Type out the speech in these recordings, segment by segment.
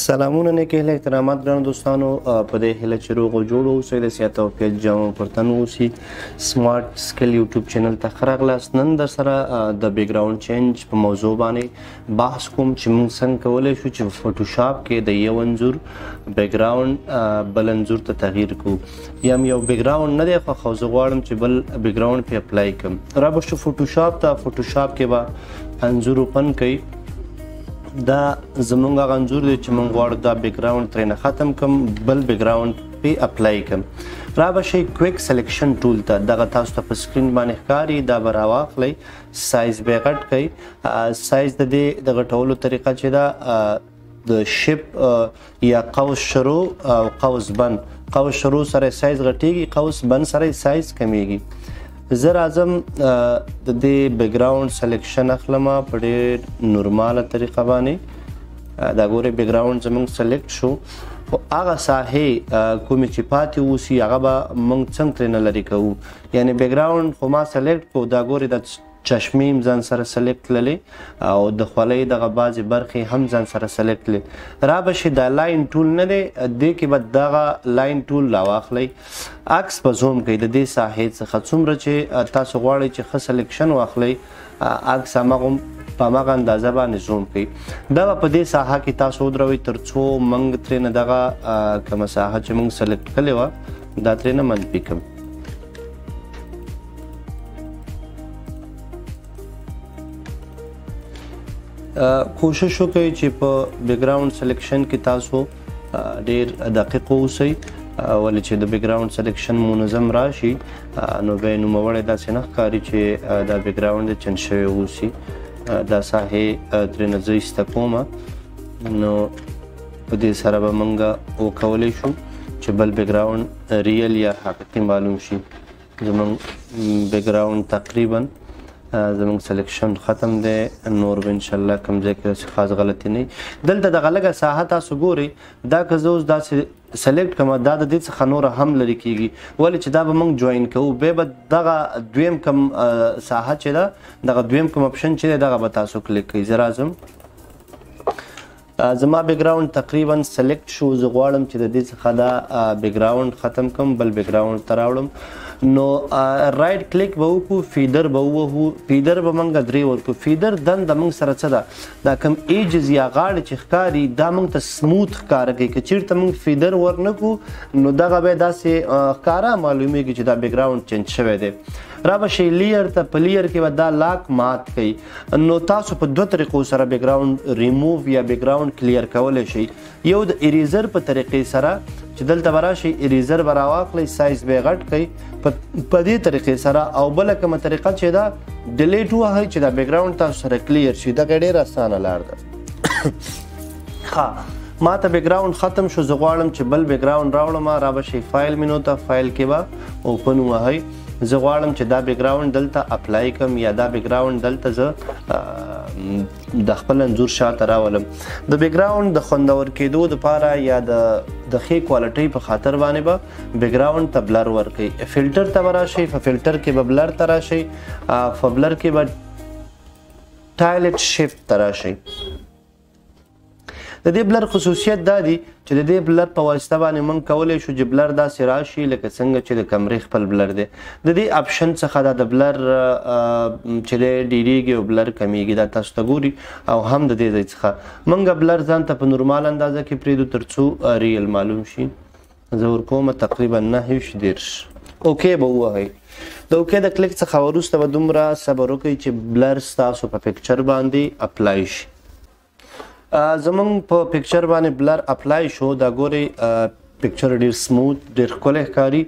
سلامونه نیکه هیله احترامات ګرانو دوستانو، په دې هیله چې روغ او جوړ اوسئ، د صحت او عافیت جامو پر تن اوسئ. سمارټ سکل یوټیوب چینل ته ښه راغلاست. نن در سره د background change په موضوع باندې بحث کوم چې موږ څنګه کولی شو چې په فوټوشاپ کې د یو انځور background بل انځور ته تغییر کړو. یا یو background نه دی خوښ، خو زه غواړم چې بل background پرې apply کړم. را به شو فوټوشاپ ته. فوټوشاپ کې به انځور open کړئ. دا زمونږ هغه انځور دی چې مونږ غواړو دا background ترېنه ختم کړم، بل background پې apply کړم. را به شئ quick selection tool ته، دغه تاسو ته په screen باندې ښکاري، دا به راواخلئ، سایز به یې غټ کړئ. سایز د دې د غټولو طریقه چې ده د shift یا قوس شروع او قوس بند، قوس شروع سره سایز غټیږي، قوس بند سره سایز کمیږي. زه راځم د دې background selection اخلم په ډېر نورماله طریقه باندې. دا ګورئ background زموږ select شو، خو هغه ساحې کومې چې پاتې اوسي هغه به موږ څنګه ترېنه لرې کوو. یعنې background خو ما select کړو، دا ګورئ دا چشمې هم ځان سره select کړلې او د خولۍ دغه بعضې برخې هم ځان سره select کړلې. را به شي دا line tool نه دی، دې کې به دغه line tool راواخلئ، عکس به zoom کړئ د دې ساحې څخه. څومره چې تاسو غواړئ چې ښه selection واخلئ، عکس په هماغه اندازه باندې zoom کړئ. دا به په دې ساحه کې تاسو ودروئ تر څو موږ ترېنه دغه کومه ساحه چې موږ select کړې وه دا ترېنه منفي کړم. کوشش وکړئ چې په background selection کې تاسو ډېر دقیق اوسئ، ولې چې د background selection منظم راشي نو بیا یې نوموړی داسې نه ښکاري چې دا background یې change شوی اوسي. دا ساحې ترېنه زه ایسته کومه، نو په دې سره به موږ وکولی شو چې بل background real یا حقیقي معلوم شي. زموږ background تقریبا زموږ selection ختم دی، نور به انشاءالله کوم ځای کې داسې خاص غلطي نه وي. دلته دغه لږه ساحه تاسو ګورئ، دا که زه اوس داسې select کړم دا د دې څخه نوره هم لرې کېږي، ولې چې دا به موږ join کوو. بیا به دغه دویم کوم ساحه چې ده، دغه دویم کوم option چې دی دغه به تاسو کلیک کړئ. زه راځم، زما background تقریبا select شو. زه غواړم چې د دې څخه دا background ختم کړم، بل background ته راوړم. نو right click به وکړو، feather به ووهو. feather به موږ درې ورکړو. feather دنده موږ سره څه ده، دا کوم edges یا غاړې چې ښکاري دا موږ ته smooth ښکاره کوي. که چېرته موږ feather ورنه کړو نو دغه به داسې ښکاره معلومیږي چې دا background change شوی دی. را به شئ layer ته، په layer کې به دا lock مات کړئ. نو تاسو په دوه طریقو سره بیکګراوند ریموو یا background clear کولی شئ. یو د eraser په طریقې سره چې دلته به راشئ، eraser به راواخلئ، سایز به یې غټ کړئ په دې طریقې سره. او بله کومه طریقه چې ده delete ووهئ چې دا background تاسو سره clear شي. دغه ډېره اسانه لار ده. ښه، ما ته background ختم شو، زه غواړم چې بل background راوړم. را به شئ file menu ته، فایل کې به open ووهئ. زه غواړم چې دا background دلته apply کړم یا دا background دلته زه د خپل انځور شاته راولم. د background د خوندور کېدو دپاره یا د ښې quality په خاطر باندې به background ته blur ورکوي. فلټر ته به راشئ، په فلټر کې به blur ته راشئ، په blur کې به tilt shift ته راشئ. د دې blur خصوصیت دا دی چې د دې blur په واسطه باندې موږ کولی شو چې blur داسې راشي لکه څنګه چې د کمرې خپل blur دی. د دې option څخه دا د blur چې دی ډېرېږي او blur کمیږي، دا تاسو ته ګوري. او هم د دې ځای څخه موږ blur ځان ته په نورمال اندازه کې پرېږدو تر څو real معلوم شي. زه ورکومه تقریبا 29 30. okay به ووهئ. د okay د کلیک څخه وروسته به دومره صبر وکړئ چې blur ستاسو په picture باندې apply شي. زمونږ په picture باندې blur apply شو. دا ګورئ picture ډېر smooth ډېر ښکلی ښکاري.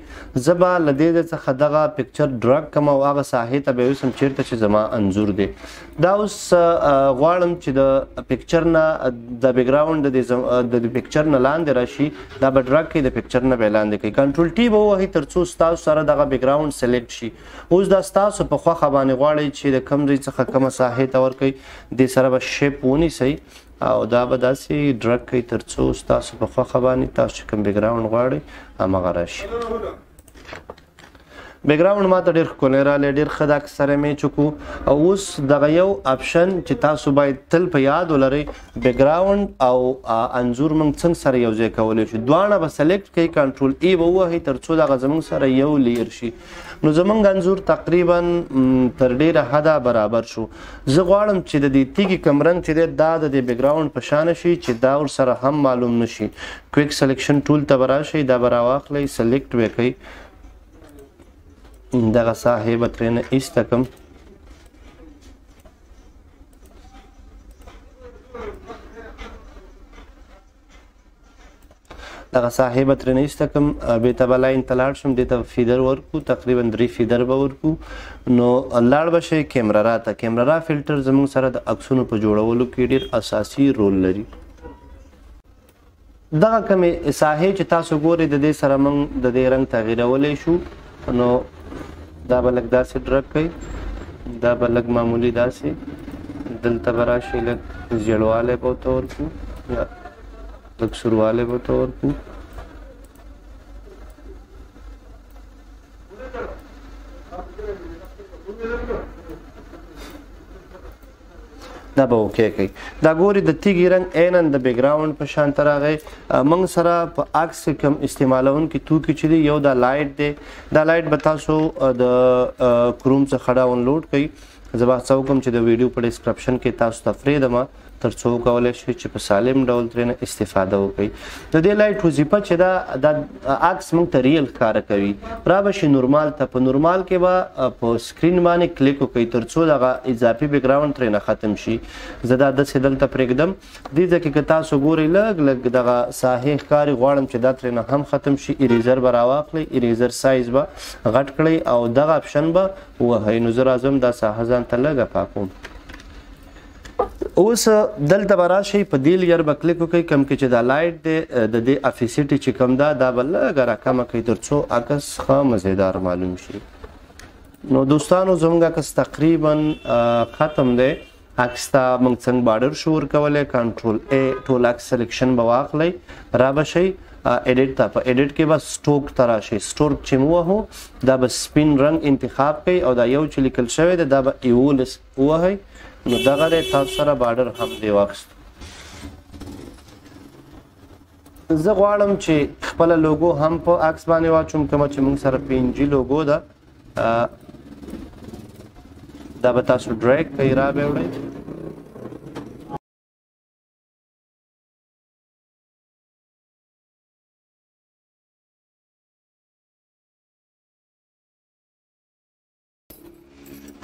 زه به له دې ځای څخه دغه picture drag کړم او هغه ساحې ته به یې یوسم چېرته چې زما انځور دی. دا اوس غواړم چې د picture نه د background د دې picture نه لاندې راشي، دا به drag کړئ، د picture نه به یې لاندې کړئ. control T به ووهئ تر څو ستاسو سره دغه background select شي. اوس دا ستاسو په خوښه باندې غواړئ چې د کوم ځای څخه کومه ساحې ته ورکړئ، دې سره به shape ونیسئ او دا به داسې drag کړئ تر څو ستاسو په خوښه باندې تاسو چې کوم background غواړئ هماغه راشي. بیکګراوند ماته ډېر ښکلی راغلی، ډېر ښه د عکس سره میچ وکړو. او اوس دغه یو option چې تاسو باید تل په یاد ولرئ، بیکګراوند او انځور موږ څنګه سره یو ځای کولی شو، دواړه به select کړئ، control A به ووهئ تر څو دغه زموږ سره یو layer شي. نو زموږ انځور تقریبا تر ډېره حده برابر شو. زه غواړم چې د دې تیږې کوم رنګ چې دی دا د دې background په شان شي چې دا ورسره هم معلوم نه شي. quick selection tool ته به راشئ، دا به راواخلئ، select به یې کړئ، دغه ساحې به ترېنه ایسته کړم. دغه ساحې به ترېنه ایسته کړم، بېرته به line ته لاړ شم، دې ته feather ورکړو، تقریبا 3 feather به ورکړو. نو لاړ به شئ camera raw ته. camera raw filter زموږ سره د عکسونو په جوړولو کې ډېر اساسي رول لري. دغه کومې ساحې چې تاسو ګورئ د دې سره موږ د دې رنګ تغییرولی شو. نو دا به لږ داسې drag کړئ، دا به لږ معمولي داسې، دلته به راشي لږ زیړوالی به ورته ورکړو یا لږ سوروالی به ورته ورکړو. دا به okay کوي. دا ګوري د تیږې رنګ عیناً د background په شان ته راغی. موږ سره په عکس کې کوم استعمالوونکي توکي چې دي، یو دا light دی، دا light به تاسو د کروم څخه download کړئ. زه به هڅه وکړم چې د ویډیو په description کې تاسو ته پرېږدم تر څو وکولی شئ چې په سالم ډول ترېنه استفاده وکړئ. د دې light وظیفه چې ده، دا عکس موږ ته real ښکاره کوي. را به شي نورمال ته، په نورمال کې به په screen باندې کلیک وکړئ تر څو دغه اضافي background ترېنه ختم شي. زه دا داسې دلته پرېږدم. دې ځای کې که تاسو ګورئ لږ لږ دغه ساحې ښکاري، غواړم چې دا ترېنه هم ختم شي. eraser به راواخلئ، eraser size به غټ کړئ او دغه option به ووهئ. نو زه راځم دا ساحه ځان ته لږه پاکوم. اوس دلته به راشئ، په دې layer به کلیک وکړئ، کوم کې چې دا light دی د دې opacity چې کوم ده دا به لږه راکمه کړئ تر څو عکس ښه مزیدار معلوم شي. نو دوستانو زموږ عکس تقریبا ختم دی. عکس ته موږ څنګه border شو ورکولی، control A ټول عکس selection به واخلئ، را به شئ edit ته. په edit کې به stroke ته راشئ، stroke چې مو ووهو دا به سپین رنګ انتخاب کړئ او دا یو چې لیکل شوی دی دا به 11 ووهئ. نو دغه دی تاسو سره border هم دی واخیست. زه غواړم چې خپله لوګو هم په عکس باندې واچوم، کومه چې موږ سره PNG logo ده. دا به تاسو drag کړئ، را به یې وړئ.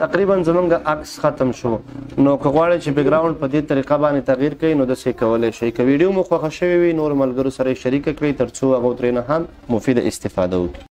تقریبا زمونږ عکس ختم شو. نو که غواړئ چې background په دې طریقه باندې تغییر کړئ نو داسې کولی شئ. که ویډیو مو خوښه شوې وي نور ملګرو سره یې شریکه کړئ تر څو هغو ترېنه هم مفیده استفاده وکړي.